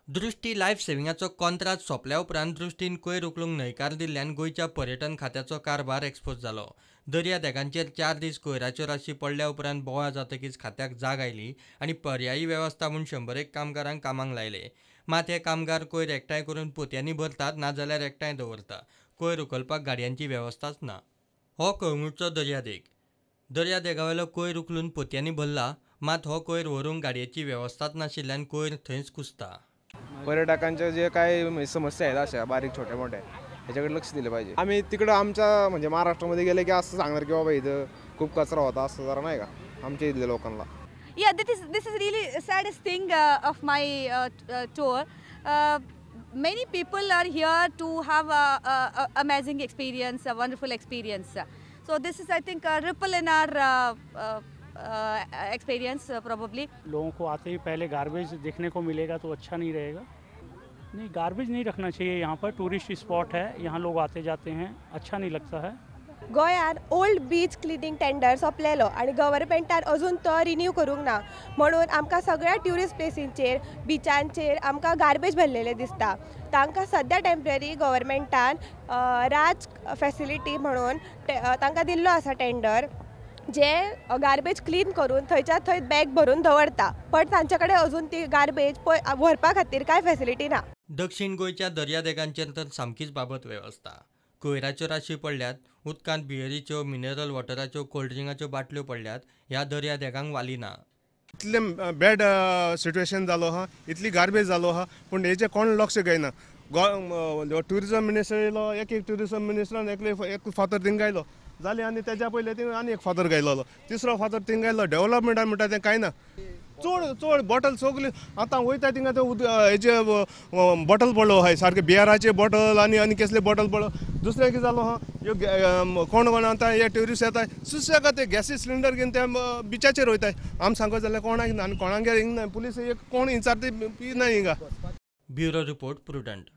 दृष्टी लायफ सेविंगाचो कॉन्त्रात सोंपल्या उपरांत दृष्टीन कोयर उखलूंक न्हयकार दिल्ल्यान गोंयच्या पर्यटन खात्याचो कारभार एक्सपोज जालो. दर्यादेगांचेर 4 दीस कोयराच्यो राशी पडल्या उपरांत बोवाळ जातकीच खात्याक जाग आयली आनी पर्यायी वेवस्था म्हूण 101 कामगारांक कामाक लायले. मात हे कामगार कोयर एकठांय करून पोतयांनी भरतात नाजाल्यार एकठांय दवरता. कोयर उखलपाक गाडयांची वेवस्थाच ना. हो कळंगूटचो दर्यादेग. दर्यादेगावेलो कोयर उखलून पोतयांनी भरला, मात हो कोयर व्हरूंक गाडयेची वेवस्थाच नाशिल्ल्यान कोयर थंयच कुसता. पर्यटकांच्या जे काय समस्या आहेत अशा बारीक छोट्या मोठ्या ह्याच्याकडे लक्ष दिलं पाहिजे. आम्ही तिकडं आमच्या म्हणजे महाराष्ट्रामध्ये गेले की असं सांगणार की बाबा इथं खूप कचरा होता असं जरा नाही का आमच्या इथल्या लोकांना. Yeah, this is really saddest thing of my tour. Many people are here to have a amazing experience, a wonderful experience. So this is, I think, a ripple in our experience probably. लोगों को आते ही पहले garbage देखने को मिलेगा तो अच्छा नहीं रहेगा. नहीं, गार्बेज नहीं रखना चाहिए यहाँ पर. टूरिस्ट स्पॉट है, यहाँ लोग आते जाते हैं, अच्छा नहीं लगता है. गोंयांत ओल्ड बीच क्लिनींग टेंडर सोंपलेलो आनी गव्हर्मेंटान अजून तो रिन्यू करूंक ना म्हणून आमकां सगळ्या ट्युरिस्ट प्लेसींचेर बिचांचेर आमकां गार्बेज भरलेले दिसता. तांकां सद्या टेम्पररी गव्हर्मेंटान राज फॅसिलिटी म्हणून तांकां दिल्लो आसा टेंडर, जे गार्बेज क्लीन करून थंयच्या थंय बॅग भरून दवरता, पण तांचे कडेन अजून ती गार्बेज व्हरपा खातीर कांय फॅसिलिटी ना. दक्षिण गोंयच्या दर्यादेगांचेर तर सामकीच बाबत वेवस्था. कोयराच्यो राशी पडल्यात, उदकांत बियरीच्यो, मिनरल वॉटराच्यो, कोल्ड्रिंगाच्यो बाटल्यो पडल्यात. ह्या दर्यादेगांक वाली ना. इतलें बॅड सिट्युएशन जालो आहा, इतली गार्बेज जालो आहा, पूण हेजे कोण लक्ष घेयना. ट्युरिजम मिनिस्टर येयलो, एक एक ट्युरिजम मिनिस्टरान एकले एक फातर थिंगा आयलो जालें आनी तेज्या पयलीं थिंगा आनी एक फातर गायलो, तिसरो फातर थिंगा आयलो. डेवलपमेंटान म्हणटा तें कांय ना. चड चड बॉटल सगळी आतां वयता थिंगा ते हेजे बॉटल पडलो आहाय सारके, बियराचे बॉटल आनी आनी कसले बॉटल पडलो. दुसरें कितें जालो आहा, ह्यो कोण कोण आतां हे ट्युरिस्ट येताय सुसेगाद ते गॅसी सिलिंडर घेवन ते बिचाचेर वयताय. आमी सांगत जाल्यार कोणाक ना आनी कोणागेर हिंग ना, पुलीस एक कोण विचारता ना हिंगा. Bureau report, Prudent.